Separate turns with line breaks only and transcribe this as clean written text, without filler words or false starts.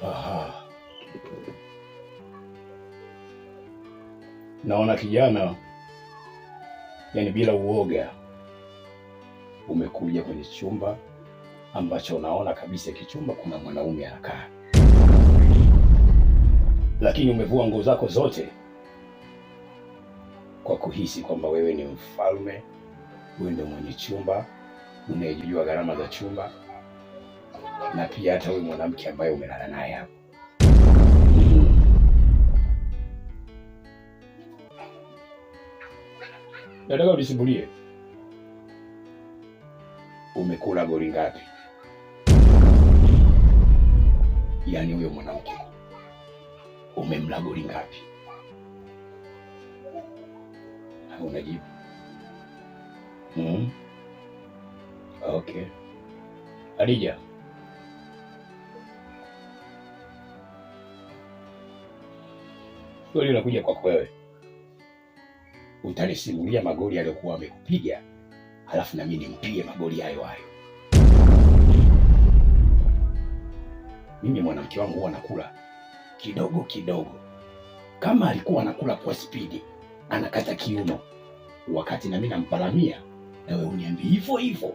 Aha. Naona kijana, yani bila uoga umekuja kwenye chumba ambacho unaona kabisa kichumba kuna mwanaume anakaa, lakini umevua nguo zako zote kwa kuhisi kwamba wewe ni mfalme, wewe ndio mwenye chumba, unayejua gharama za chumba, na pia hata huyu mwanamke ambaye umelala naye hapo. Nataka unisimulie umekula goli ngapi? Yaani huyo mwanamke umemla goli ngapi? Unajibu? Hmm. Okay. Adija, swali linakuja kwako wewe. Utanisimulia magoli aliyokuwa amekupiga, halafu na mimi nimpige magoli hayo hayo. Mimi mwanamke wangu huwa anakula kidogo kidogo. Kama alikuwa anakula kwa spidi, anakata kiuno, wakati na mimi nampalamia, na wewe uniambie hivyo hivyo.